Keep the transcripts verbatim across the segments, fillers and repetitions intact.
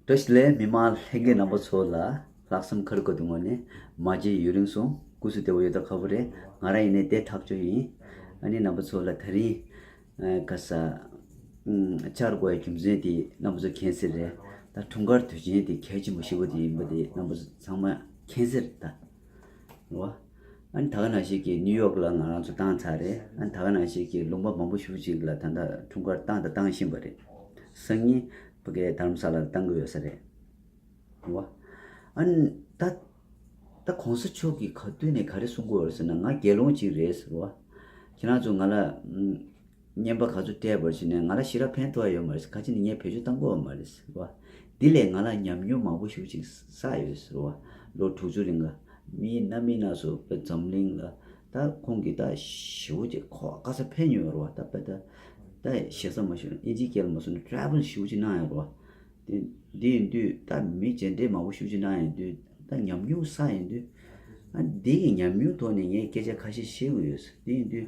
བཀྲ་ཤིས་བདེ་ལེགས། མི་མང་ལྷན་རྒྱས་རྣམ་པ་ཚོ་ལ་ལྷག་བསམ་ཁ་རུ་ཁ་ཐུག་ངོས་ནས་མ་མཇལ་ཡུན་རིང་སོང་། སྐུ་གཟུགས་བདེ་པོ་ཡོད་དོ། ཁ་པོ་རེད། ང་རང་ཡིན་ནའི་བདེ་ཐག་ཆོད་ཡིན། ཨ་ནི་རྣམ་པ་ཚོ་ལ་དེ་རིང་ཨ་ག་ས་ཨུམ་བཅར་དགོས་ཡ་རྒྱུ་མཚན་དེ་རྣམ་པ་ཚོ་མཁྱེན་གསལ་རེད། ད་འཁྲུངས་སྐར་དུས་ཆེན་དེ་གལ་ཆེན་པོ་ཞེ་པོ་དེ་ཡིན་པ་དེ་རྣམ་པ་ཚོ་ཚང་མ་མཁྱེན་གསལ་རེད་ད། རེད་བ། ཨ་ནི་ད་ག་ནང་བཞིན་གྱི་ནིའུ་ཡོག་ལ་ང་རང་ཚོ་བཏང་ཚར་རེད། ཨ་ནི་ད་ག་ནང་བཞིན་གྱི་ལུང་པ་མང་པོ་ཞེ་པོ་ཅིག་ལ་ད་ལྟ་འཁྲུངས་སྐར་བཏང་དང་བཏང་བཞིན་པ་རེད། སང་ཉིན་ཕ་གིའི་དྷ་རམ་ས་ལ་ལ་བཏང་གི་ཡོད་ས་རེད། རེད་བ། ཨ་ནི་ད་ད་གོང་ས་མཆོག་གིས་ག་དུས་ནས་ག་རེ་གསུང་གི་ཡོད་རེད་ཟེར་ན། ང་དགེ་སློང་ཅིག་རེད་ཟེར་བ། ཁྱེད་རང་ཚོ་ང་ལ་ཨུམ། བརྙན་པར་ག་ཚོད་སྤྲད་པར་བྱས་ནས་ང་ལ་ཞེ་དྲག་ཕན་ཐོགས་ཡོད་མ་རེད། ག་ཅི་ནས་ངས་བེད་སྤྱོད་བཏང་གི་ཡོད་མ་རེད་ཟེར་བ། འདི་ལས་ང་ལ་ཉམས་མྱོང་མང་པོ་ཞེ་པོ་ཅིག་བསགས་ཡོད་ཟེར་བ། ལོ་དྲུག་ཅུ་རིང་ག་མི་སྣ་མིན་སྣ་ཚོགས་པའི་འཛམ་གླིང་ལ་ད་ཁོང་གིས་ད་ཞེ་པོ་ཅིག་ཁོ་ག་ས་ཕེབས་མྱོང་ཡོད་རེད་བ། ད་དཔེ་ད་ད་ཞེ་ས་མ་ཞུ་ན་ཨིན་ཇིའི་སྐད་ལ་མ་སོང་ན་ཊེ་རེ་ཝལ་ཞེ་པོ་ཅིག་གནང་ཡོད་རེད་བ། དེ་འདི་ཡིན་དུས་ད་མི་མཇལ་འཕྲད་མང་པོ་ཞེ་པོ་ཅིག་གནང་ཡོང་དུས་ད་ཉམས་མྱོང་བསགས་ཡོང་དུས། ཨ་འདི་གི་ཉམས་མྱོང་ཐོག་ནས་ངས་སྐད་ཆ་ཁ་ཤས་བཤད་དགོས་ཡོད། དེ་ཡིན་དུས་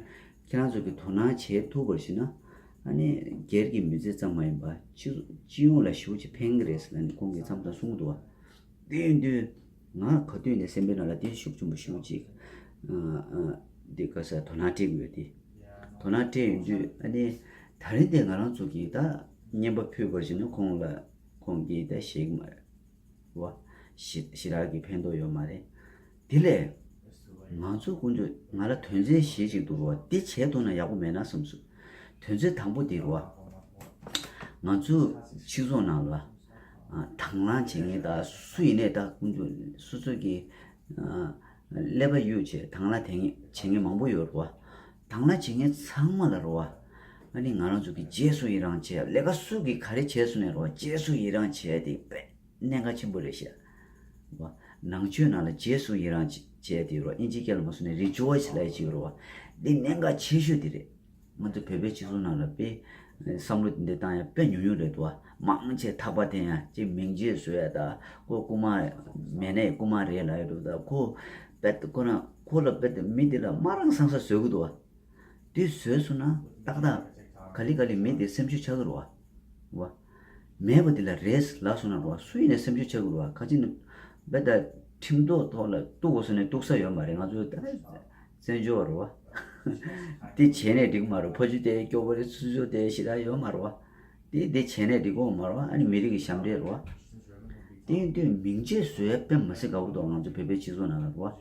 ཁྱེད་རང་ཚོ་གིས་དོ་སྣང་བྱེད་ཐུབ་པར་བྱས་ན། ཨ་ནི་སྒེར་གྱི་མི་ཚེ་ཙམ་མ་ཡིན་པར་སྤྱི་སྤྱི་ཡོངས་ལ་ཞེ་པོ་ཅིག་ཕན་གྱི་རེད་ཟེར་ནས་ཁོང་གིས་མཚམས་མཚམས་གསུང་གི་འདུག་བ། དེ་ཡིན་དུས་ང་ག་དུས་ནས་སེམས་པའི་ནང་ལ་དེ་ཤུགས་ཆེན་པོ་ཞེ་པོ་ཅིག་ཨ་ཨ་འདི་ག་ས་དོ་སྣང་སྤྲད་དགོས་ཏེ། དོ་སྣང་སྤྲད་ཡོང་དུས་ཨ་ནི་ད་རིང་དེ་ང་རང་ཚོ་གིས་ད་བརྙན་པར་ཕུལ་བར་བྱས་ན་ཁོང་ལ་ཁོང་གིས་ད་ཤེས་ཀྱི་མ་རེད་བ། ཞེ་ཞེ་དྲག་གི་ཕན་ཐོགས་ཡོད་མ་རེད། དེ་ལས་ང་ཚོ་ཀུན་སྤྱོད་ང་ལ་དོན་ཚན་བཞི་ཅིག་འདུག་བ། འདི་བྱས་ཐུབ་ན་ཡག་པོ་མེད་ན་བསམ་སོང་། དོན་ཚན་དང་པོ་འདི་རེད་བ། ང་ཚོ་སྤྱི་ཚོགས་ནང་ལ་ཨ་དང་བླངས་བྱེད་མཁན་དང་སུ་ཡིན་ནའི་ད་ཀུན་སྤྱོད་སོ་སོ་གི་ཨ་ཀླད་པ་གཡུག་བྱས་དང་བླངས་དེ་བྱེད་མཁན་མང་པོ་ཡོད་རེད་བ། དང་བླངས་བྱེད་མཁན་ཚང་མ་ལ་རེད་བ། ཨ་ནི་ང་རང་ཚོ་གི་རྗེས་སུ་ཡི་རང་བྱས། ལས་ཀ་སུ་གིས་ག་རེ་བྱས་སོང་ནའི་རེད་བ། རྗེས་སུ་ཡི་རང་བྱས་དེ་དཔེ་གནད་འགག་ཆེན་པོ་རེད་ཤག་བ། ནང་ཆོས་ནང་ལ་རྗེས་སུ་ཡི་རང་བྱས་དེ་རེད་བ། ཨིན་ཇིའི་སྐད་ལ་མ་སོང་ནས་རི་ཅུ་ཨལ་ལབ་ཡ་ཅིག་ཡོད་རེད་བ། འདི་གནད་འགག་ཆེ་ཤོས་དེ་རེད། ང་ཚོ་བོད་པའི་སྤྱི་ཚོགས་ནང་ལ་དཔེ་བསམ་བློ་འདི་འདྲ་བཏང་ཡ་དཔེ་ཉུང་ཉུང་རེད་འདུག་བ། མང་ཆེ་ཐག་པ་འཐེན་ཡ་ཅིག་མིང་རྗེས་བཟོ་ཡ་ད་ཁོ་རྐུ་མ་མེད་ནའི་རྐུ་མ་རེད་ལབ་ཡ་འདུག་ད་ཁོ་དཔེ་ཁོ་ན་ཁོ་ལ་དཔེ་མི་འདི་ལ་མ་རང་སང་ས་བཟོ་གི་འདུག་བ། དེ་བཟོས་སོང་ན་ཏག་ཏག་ག་ལེ་ག་ལེ་མི་དེ་སེམས་ཤུགས་ཆག་གི་རེད་བ། བ། མེད་པ་དེ་ལ་རེད་ལབ་སོང་ན་རེད་བ། སུ་ཡིན་ནའི་སེམས་ཤུགས་ཆག་གི་རེད་བ། ཁ་ཅིག་ནི་བེ་ད་ཁྲིམས་ཐོག་ཐོག་ལ་གཏུག་དགོས་སོང་ནས་གཏུག་ས་ཡོད་མ་རེད། ང་ཚོ་ད་བཙན་བྱོལ་བ་རེད་བ། དེ་བྱས་ནས་འགྲིག་མ་རེད། ཕ་ཆུ་དེ་སྐྱོ་པོ་རེད། སུ་ཆུ་དེ་ཞེ་དྲག་ཡོད་མ་རེད་བ། དེ་དེ་བྱས་ནས་འགྲིག་གི་མ་རེད་བ། ཨ་ནི་མི་རིགས་ཀྱི་ཞབས་འདྲེན་རེད་བ། དེ་ཡིན་དུས་མིང་ཆད་བཟོ་ཡ་དཔེ་མ་སྲིད་དགའ་པོ་འདུག་ང་ཚོ་བོད་པའི་སྤྱི་ཚོགས་ནང་ལ་རེད་བ།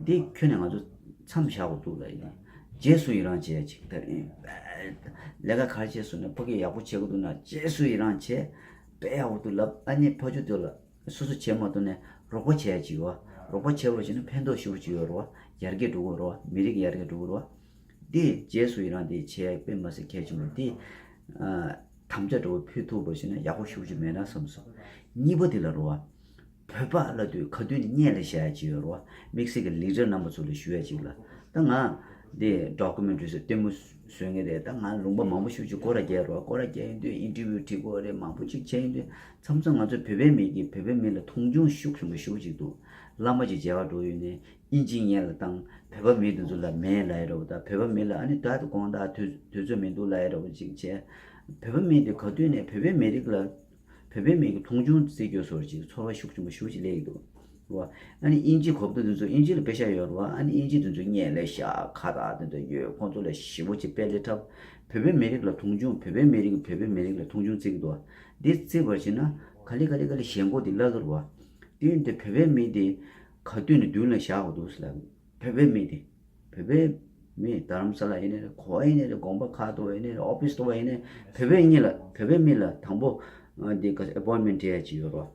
འདི་ཁྱོན་ནས་ང་ཚོ་མཚམས་བཞག་དགོས་འདུག་ལབ་ཡིན། རྗེས་སུ་ཡི་རང་བྱས་ཅིག་ད་ཡིན། ལས་ཀ་ག་རེ་བྱས་སོང་ན་ཕ་གི་ཡག་པོ་བྱེད་དགོས་འདུག་ན་རྗེས་སུ་ཡི་རང་བྱས། དཔེ་ཡག་པོ་འདུག་ལབ། ཨ་ནི་ཕ་ཆུ་དེ་ལ་སོ་སོ་བྱས་མ་ཐུབ་ནས་རོགས་པ་བྱས་ཅིག་ཡོད་བ། རོགས་པ་བྱས་པ་བྱས་ན་ཕན་ཐོགས་ཞེ་པོ་ཅིག་ཡོད་རེད་བ། ཡར་རྒྱས་འགྲོ་གི་རེད་བ། མི་རིགས་ཡར་རྒྱས་འགྲོ་གི་རེད་བ། འདི་རྗེས་སུ་ཡི་རང་འདི་བྱས་དཔེ་མ་སྲིད་གལ་ཆེན་པོ་འདི། ཨ། དམ་བཅའ་འདྲ་བོ་ཕུལ་ཐུབ་པ་ཞིག་ན་ཡག་པོ་ཞེ་པོ་ཅིག་མེད་ན་བསམ་སོང་། གཉིས་པ་འདི་ལ་རེད་བ། བོད་པ་ལབ་དུས་ག་དུས་ནས་སྔོན་ལ་བཞག་ཡ་ཅིག་ཡོད་རེད་བ། དམིགས་བསལ་གྱི་ལི་ཌར་རྣམ་པ་ཚོ་ལ་ཞུ་ཡ་ཅིག་ལ། ད་ང་འདི་ཌོ་ཀུ་མེན་ཊ་རི་ཟེར་ལྟད་མོ་བཟོ་མཁན་རེད། ད་ང་ལུང་པ་མང་པོ་ཞེ་པོ་ཅིག་སྐོར་ར་རྒྱག་རེད་བ། སྐོར་ར་རྒྱག་ཡོང་དུས་ཨིན་ཊར་བིའུ་བྲིས་དགོས་རེད། མང་པོ་ཅིག་བྱས་ཡོང་དུས་མཚམས་མཚམས་ང་ཚོ་བོད་པའི་མི་གིས་བོད་པའི་མི་ལ་མཐོང་ཆུང་ཤུགས་ཆེན་པོ་ཞེ་པོ་ཅིག་འདུག་བླ་མ་ཅིག་མཇལ་ཁ་འགྲོ་ཡོང་ནས་ཨིན་ཇི་སྔོན་ལ་བཏང་། བོད་པ་མི་དེ་ཚོ་ལ་མེད་ལབ་ཡ་འདྲ་བོ་དང་། བོད་པ་མི་ལ་ཨ་ནི་ད་དགོངས་དག་དུས་དུས་ཚོད་མི་འདུག་ལབ་ཡ་འདྲ་བོ་ཅིག་བྱས། བོད་པ་མི་དེ་ག་དུས་ནས་བོད་པའི་མི་རིགས་ལ། བོད་པའི་མི་གི་མཐོང་ཆུང་བརྩི་རྒྱུ་བཟོ་འདྲ་ཅིག་ཚོར་བ་ཤུགས་ཆེན་པོ་ཞེ་པོ་ཅིག་སླེབས་ཀྱི་འདུག་བ། ཨ་ནི་དབྱིན་ཇི་གོ་བརྡ་དེ་ཚོ་དབྱིན་ཇི་ལ་དཔེ་ཆ་ཡོད་རེད་བ། ཨ་ནི་དབྱིན་ཇི་དེ་ཚོ་སྔོན་ལ་བཞག་ཁ་བཏགས་དེ་ཚོ་ཡོད། ཁོང་ཚོ་ལ་ཞེ་པོ་ཅིག་དཔེ་སླེབས་འཁྲབ། བོད་པའི་མི་རིགས་ལ་མཐོང་ཆུང་། བོད་པའི་མི་རིགས་བོད་པའི་མི་རིགས་ལ་མཐོང་ཆུང་བརྩི་གི་འདུག་བ། འདི་བརྩི་བར་བྱས་ན་ག་ལེ་ག་ལེ་ག་ལེ་ཞེན་ཁོག་དེ་སླེབས་ཀྱི་རེད་བ། དེ་ཡིན་དུས་བོད་པའི་མི་དེ་ག་དུས་ནས་མདུན་ལ་བཞག་དགོས་འདུག་ཟེར་ལབ། བོད་པའི་མི་དེ། བོད་པའི་མི་རྡ་རམ་ས་ལ་ཡིན་ནའི་རེད། ག་པར་ཡིན་ནའི་རེད། དགོན་པ་ཁག་ཏུ་ཡིན་ནའི་རེད། ཨོ་ཕིས་ཏུ་ཡིན་ནའི་བོད་པའི་མི་ལ་བོད་པའི་མི་ལ་དང་པོ་འདི་ག་ཨེ་པོའིན་མེན་ཊི་སྤྲད་ཡ་ཅིག་ཡོད་རེད་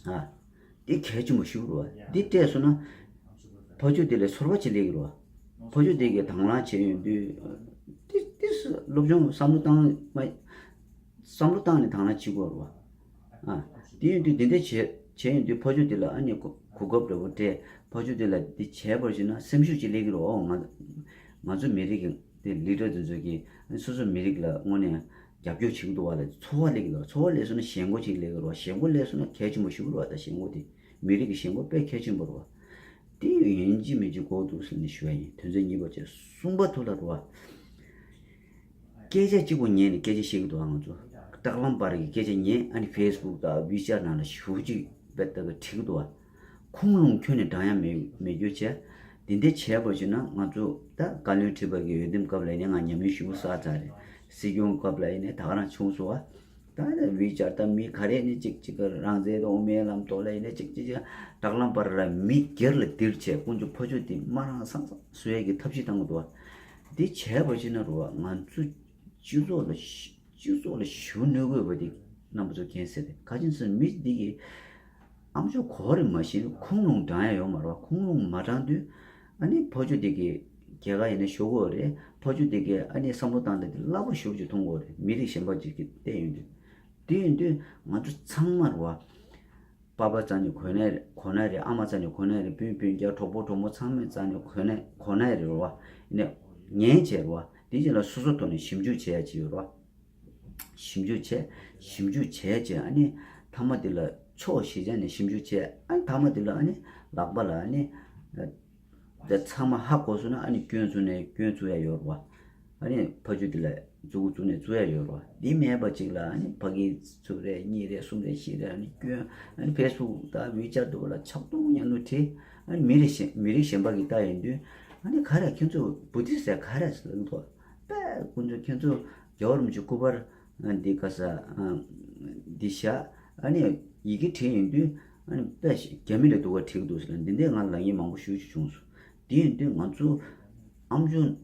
བ། ཨ། འདི་གལ་ཆེན་པོ་ཞིག་རེད་བ། འདི་སྤྲད་སོང་ན་ཕ་ཆུ་དེ་ལ་ཚོར་བ་ཅིག་སླེབས་ཀྱི་རེད་བ། ཕ་ཆུ་དེ་གིས་དང་བླངས་བྱས་ཡོང་དུས་ཏི་ཏི་སློབ་སྦྱོང་བསམ་བློ་བཏང་མ། བསམ་བློ་བཏང་ནས་དང་བླངས་བྱེད་དགོས་རེད་བ། ཨ། དེ་ཡིན་དུས་འདི་འདྲ་བྱས་བྱས་ཡོང་དུས་ཕ་ཆུ་དེ་ལ་ཨ་ནི་གོ་གོ་སྐབས་འདྲ་བོ་སྤྲད། ཕ་ཆུ་དེ་ལ་འདི་བྱས་པར་བྱས་ན་སེམས་ཤུགས་ཅིག་སླེབས་ཀྱི་རེད་བ། ང་ང་ཚོ་མི་རིགས་ཀྱི་དེ་ལི་ཌར་དེ་ཚོ་གིས་ཨ་ནི་སོ་སོ་མི་རིགས་ལ་དངོས་གནས་རྒྱབ་སྐྱོར་བྱེད་ཀྱི་འདུག་བ་ལ་ཚོར་བ་སླེབས་ཀྱི་འདུག་ཚོར་བ་སླེབས་སོང་ན་ཞེན་ཁོག་ཅིག་སླེབས་ཀྱི་རེད་བ། ཞེན་ཁོག་སླེབས་སོང་ན་གལ་ཆེན་པོ་ཞིག་རེད་བ། ད་ཞེན་ཁོག་དེ་མི་རིགས་ཀྱི་ཞེན་ཁོག་དཔེ་གལ་ཆེན་པོ་རེད་བ། དེ་ཡིན་གཅིག་མིན་གཅིག་དགོས་འདུག་ཟེར་ནས་ཞུ་བ་ཡིན། དོན་ཚན་གཉིས་པ་བྱས། གསུམ་པ་དེ་ལ་རེད་བ། སྐད་ཆ་གཅིག་པོ་ཉན་ནས་སྐད་ཆ་བཤད་ཀྱི་འདུག་ང་ཚོ། སྟག་ལམ་པར་གྱི་སྐད་ཆ་ཉན། ཨ་ནི་ཕེ་སི་བུག་དང་ཝི་ཅར་ནང་ལ་ཞུ་ཅིག་བེད་ལྟ་གི་བྲིས་འདུག་བ། ཁུངས་ལུང་ཁྱོན་ནས་བགྲང་ཡ་མེད་མེད་རྒྱུ་བྱས། འདི་འདྲ་བྱས་པ་བྱས་ན་ང་ཚོ་ད་བཀའ་བློན་ཁྲི་པ་གི་འོས་འདེམས་སྐབས་ལ་ཡིན་ནའི་ང་ཉམས་མྱོང་ཞེ་པོ་བསགས་ཚར་རེད། སྲིད་སྐྱོང་སྐབས་ལ་ཡིན་ནའི་ད་ག་རང་བྱུང་སོང་བ། ད་ནི་ཝི་ཅར་ད་མི་ག་རེ་ནི་ཅིག་ཅིག་གི་རང་བཙན་དང་དབུ་མའི་ལམ་ཐོག་ལ་ཡིན་ནའི་ཅིག་ཅིག་ཅིག་སྟག་ལམ་པར་ལ་མི་སྒེར་ལ་ལྡིར་བྱས་དཀོན་མཆོག་ཕ་ཆོས་འདི་མ་རང་སང་སང་བཟོ་ཡས་ཀྱི་ཐབས་ཤེས་བཏང་གི་འདུག་བ། འདི་བྱས་པ་བྱས་ན་རུ་བ་ང་ཚོ་སྤྱི་ཚོགས་ལ་ཤ- སྤྱི་ཚོགས་ལ་ཞུ་གནོད་དགོས་པ་འདི་རྣམ་པ་ཚོ་མཁྱེན་གསལ་རེད། ག་ཅི་ཟེར་མི་འདི་གི་ཨམ་ཅོག་གོ་རེ་མ་ཤེས་ཁུངས་ལུང་དྲང་ཡ་ཡོད་མ་རེད་བ། ཁུངས་ལུང་མ་དྲང་དུས་ཨ་ནི་ཕ་ཆོས་འདི་གི་རྒྱལ་ཁ་ཡིན་ན་ཤོར་གི་རེད། ཕ་ཆོས་འདི་གི་ཨ་ནི་བསམ་བློ་བཏང་སྟངས་འདི་རླབས་པོ་ཞེ་པོ་ཅིག་མཐོང་གི་རེད། མི་རིགས་གཞན་པ་ཅིག་གིས་བལྟས་ཡོང་དུས། དེ་ཡིན་དུས་ང་ཚོ་ཚང་མ་རེད་བ། པ་ཕ་རྩ་ནས་གོ་ནའི་རེད། གོ་ནའི་རེད། ཨ་མ་རྩ་ནས་གོ་ནའི་རེད། སྤུན་སྤུན་ཀྱག་གྲོགས་པོ་གྲོགས་མོ་ཚང་མའི་རྩ་ནས་གོ་ནའི་གོ་ནའི་རེད་བ། ཡིན་ནའི་ཉན་བྱས་རེད་བ། དེ་རྗེས་ལ་སོ་སོ་ཐོག་ནས་ཞིབ་འཇུག་བྱེད་ཡ་ཅིག་ཡོད་རེད་བ། ཞིབ་འཇུག་བྱས། ཞིབ་འཇུག་བྱས་བྱས་ཨ་ནི་མཐའ་མ་དེ་ལ་ཕྱོགས་ཞིག་བྱས་ནས་ཞིབ་འཇུག་བྱས། ཨ་ནི་མཐའ་མ་དེ་ལ་ཨ་ནི་ལག་པ་ལ་ཨ་ནི་དེ་ཚང་མ་ཧ་གོ་སོང་ན་ཨ་ནི་སྐྱོན་བཙུགས་ནས་སྐྱོན་བཙུགས་ཡ་ཡོད་རེད་བ། ཨ་ནི་ཕ་ཆོས་དེ་ལ་མཛུ་གུ་བཙུགས་ནས་བཙུགས་ཡ་ཡོད་རེད་བ། འདི་མེད་པ་ཅིག་ལ་ཨ་ནི་ཕ་གི་ཚུར་རེ་གཉིས་རེ་གསུམ་རེ་བཞི་རེ་ཨ་ནི་སྐྱོན། ཨ་ནི་ཕེ་སི་བུག་དང་ཝི་ཅར་དེ་བ་ལ་ཆག་ཏུ་ཉན་ལུ་བྲིས། ཨ་ནི་མི་རིགས་གཞན་མི་རིགས་གཞན་པ་གིས་ལྟ་ཡོང་དུས་ཨ་ནི་ག་རེ་ཁྱོད་ཚོ་བུ་དིས་ཟེར་ག་རེ་ཟེར་ལབ་ཐོག་པས་ཁོང་ཚོ་ཁྱོད་ཚོ་རྒྱལ་བ་རིན་པོ་ཆེ་སྐུ་པར་འདི་ག་ས་འདི་བཞག་ཨ་ནི་ཡི་གེ་བྲིས་ཡོང་དུས་ཨ་ནི་དཔེ་རྒྱ་མི་ལ་སྡུག་ག་བྲིས་འདུག་ཟེར་ལ་འདི་འདྲའི་ང་ལ་ངའི་མང་པོ་ཞུ་ཞུ་བྱུང་སོང་། དེ་ཡིན་དུས་ང་ཚོ་ཨམ་ཅོག་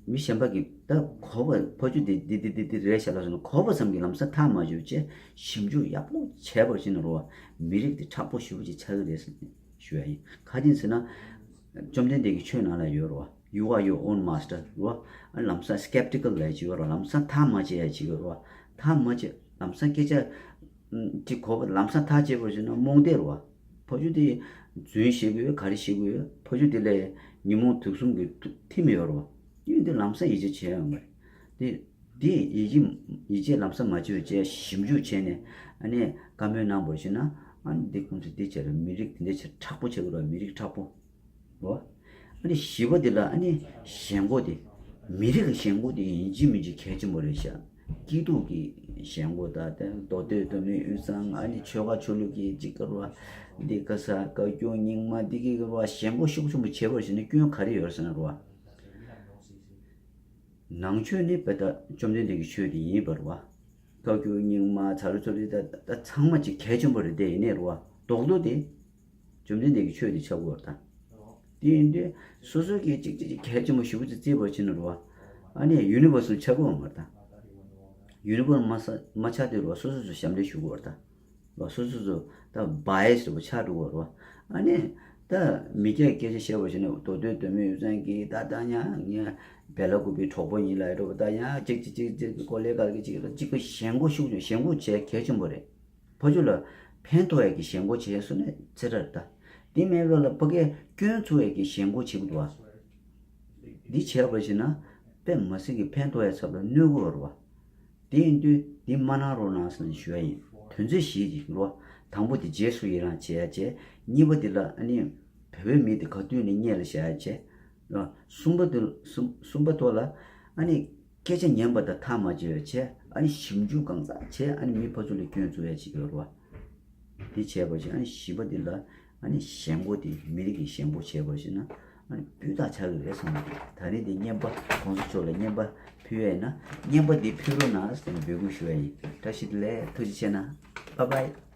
མི་གཞན་པ་གིས་ད་གོ་བ་ཕ་ཆོས་འདི་འདི་འདི་འདི་འདི་རེད་ཤག་ལབ་སོང་ན་གོ་བ་ཙམ་གྱིས་ལམ་སང་ཐག་མ་ཆོད་བྱས་ཞིབ་འཇུག་ཡག་པོ་བྱས་པར་བྱས་ན་རོ་བ་མི་རིགས་འདི་མཁྲེགས་པོ་ཞེ་པོ་ཅིག་ཆགས་ཀྱི་རེད་ཟེར་ནས་ཞུ་ཡ་ཡིན། ག་རེ་ཡིན་ཟེར་ན་བཅོམ་ལྡན་འདས་ཀྱི་ཆོས་ནང་ལ་ཡོད་རོ་བ། You are your own master རོ་བ། ཨ་ལམ་སང་skeptical ལབ་ཅིག་ཡོད་རོ། ལམ་སང་ཐག་མ་ཆོད་ཡ་ཅིག་ཡོད་རོ་བ། ཐག་མ་ཆོད་ལམ་སང་སྐད་ཆ་ཅིག་གོ་བ་ལམ་སང་ཐག་བཅད་པར་བྱས་ན་རྨོངས་དད་རོ་བ། ཕ་ཆོས་དེ་རྫུན་བཤད་གི་ཡོད་ག་རེ་བཤད་གི་ཡོད། ཕ་ཆོས་དེ་ལས་ཉོན་མོངས་དུག་གསུམ་གྱི་ཐིམ་ཡོད་རོ་བ། ཡིན་དུས་ལམ་སང་ཡིད་ཆེས་བྱས་ཡོང་གི་རེད། དེ་དེ་ཡིད་ཆེས་ཡིད་ཆེས་ལམ་སང་མ་བྱས་པ་བྱས་ཞིབ་འཇུག་བྱས་ནས་ཨ་ནི་བཀའ་མོལ་གནང་བར་བྱས་ན་ཨ་ནི་འདི་ཁོང་ཚོས་འདི་བྱས་རེད། མི་རིགས་དེ་འདྲ་བྱས་མཁྲེགས་པོ་བྱེད་དགོས་རེད། མི་རིགས་མཁྲེགས་པོ། རོ། ཨ་ནི་བཞི་པ་དེ་ལ་ཨ་ནི་ཞེན་ཁོག་དེ། མི་རིགས་ཀྱི་ཞེན་ཁོག་དེ་ཡིན་གཅིག་མིན་གཅིག་གལ་ཆེན་པོ་རེད་ཤག་སྐྱིད་སྡུག་གི་ཞེན་ཁོག་དང་དེ་མདོ་སྟོད་མདོ་སྨད་དབུས་གཙང་ཨ་ནི་ཆོལ་ཁ་ཆོས་ལུགས་ཀྱི་གཅིག་གི་རོ། འདི་ག་ས་བཀའ་བཀྱོན་རྙིང་མ་འདི་གི་རོ་ཞེན་ཁོག་ཤུགས་ཆེན་པོ་བྱེད་པར་བྱས་ན་སྐྱོན་ག་རེ་ཡོད་ཟེར་ན་རོ། ནང་ཆོས་ནི་དཔེ་ད་བཅོམ་ལྡན་འདས་ཀྱི་ཆོས་དེ་ཡིན་པར་བ། བཀའ་བཀྱོན་རྙིང་མ་ཚ་རུ་ཚོ་རི་ད་ད་ཚང་མ་ཅིག་གལ་ཆེན་པོ་རེད་དེ་ཡིན་ནའི་རོ། རྡོག་རྡོག་དེ། བཅོམ་ལྡན་འདས་ཀྱི་ཆོས་དེ་ཆགས་དགོས་པར་ཐལ། དེ་ཡིན་དུས་སོ་སོ་གིས་གཅིག་གཅིག་གཅིག་གལ་ཆེན་པོ་ཞེ་པོ་ཅིག་བརྩིས་པར་བྱས་ན་རོ། ཨ་ནི་ཡུ་ནི་བར་སལ་ཆགས་དགོས་པ་མ་རེད་ད། ཡུ་ནི་བར་སལ་མ་ས་མ་ཆགས་དུས་རོ་སོ་སོ་སོ་ཞབས་འདྲེན་ཞུ་དགོས་པར་ཐལ། རོ་སོ་སོ་སོ་ད་བ་ཡེ་སི་རེ་བ་ཆགས་འགྲོ་དགོས་རོ། ཨ་ནི་ད་མི་སྐྱ་སྐད་ཆ་བཤད་པར་བྱས་ན་མདོ་སྟོད་མདོ་སྨད་དབུས་གཙང་གི་ད་ད་ཉ་ངས་བེ་ལ་ཀུ་པའི་གྲོགས་པོ་ཡིན་ལབ་རོ། ད་ཡང་གཅིག་གཅིག་གཅིག་གཅིག་གོ་ལེ་ག་གི་གཅིག་རོ་གཅིག་པ་ཞེན་ཁོག་ཤུགས་ཆེན་ཞེན་ཁོག་བྱས་གལ་ཆེན་པོ་རེད། ཕ་ཆོས་ལ་ཕན་ཐོགས་ཡག་གི་ཞེན་ཁོག་བྱས་སོང་ནས་ཚེ་རར་ད། དེ་མེད་པ་ལ་ཕ་གིར་སྐྱོན་འཛུགས་ཡག་གི་ཞེན་ཁོག་བྱེད་ཀྱི་འདུག་བ། འདི་བྱས་པ་བྱས་ན་དཔེ་མི་སྲིད་ཀྱི་ཕན་ཐོགས་ཡག་ཚབ་ལ་གནོད་ཀྱི་ཡོད་རེད་བ། དེ་ཡིན་དུས་འདི་མ་གནང་རོགས་གནང་ཟེར་ནས་ཞུ་ཡ་ཡིན། དོན་ཚན་བཞི་ཅིག་རེད་བ། དང་པོ་དེ་རྗེས་སུ་ཡི་རང་བྱེད་ཡ་བྱས། གཉིས་པ་དེ་ལ་ཨ་ནི་བོད་པའི་མི་དེ་ག་དུས་ནས་སྔོན་ལ་བཞག་ཡ་བྱས། གསུམ་པ་དེ་གསུམ་གསུམ་པ་ཐོག་ལ་ཨ་ནི་སྐད་ཆ་ཉན་པ་དང་ཐག་མ་བཅད་པ་བྱས། ཨ་ནི་ཞིབ་འཇུག་གང་ཟག་བྱས། ཨ་ནི་མི་ཕར་ཚུར་ལ་སྐྱོན་འཛུགས་ཡ་ཅིག་ཡོད་རེད་བ། འདི་བྱས་པ་བྱས། ཨ་ནི་བཞི་པ་འདི་ལ་ཨ་ནི་ཞེན་ཁོག་དེ་མི་རིགས་ཀྱི་ཞེན་ཁོག་བྱས་པ་བྱས་ན་ཨ་ནི་སྤུས་དག་ཆགས་ཀྱི་རེད་བསམ་གྱི་འདུག་ད་རེས་འདི་རྔན་པ་གོང་ས་མཆོག་ལ་རྔན་པ་ཕུལ་ཡས་ན་རྔན་པ་འདི་ཕུལ་རོགས་གནང་ཟེར་ནས་འབོད་སྐུལ་ཞུ་ཡ་ཡིན། བཀྲ་ཤིས་བདེ་ལེགས། ཐུགས་རྗེ་ཆེ་གནང་། Bye bye།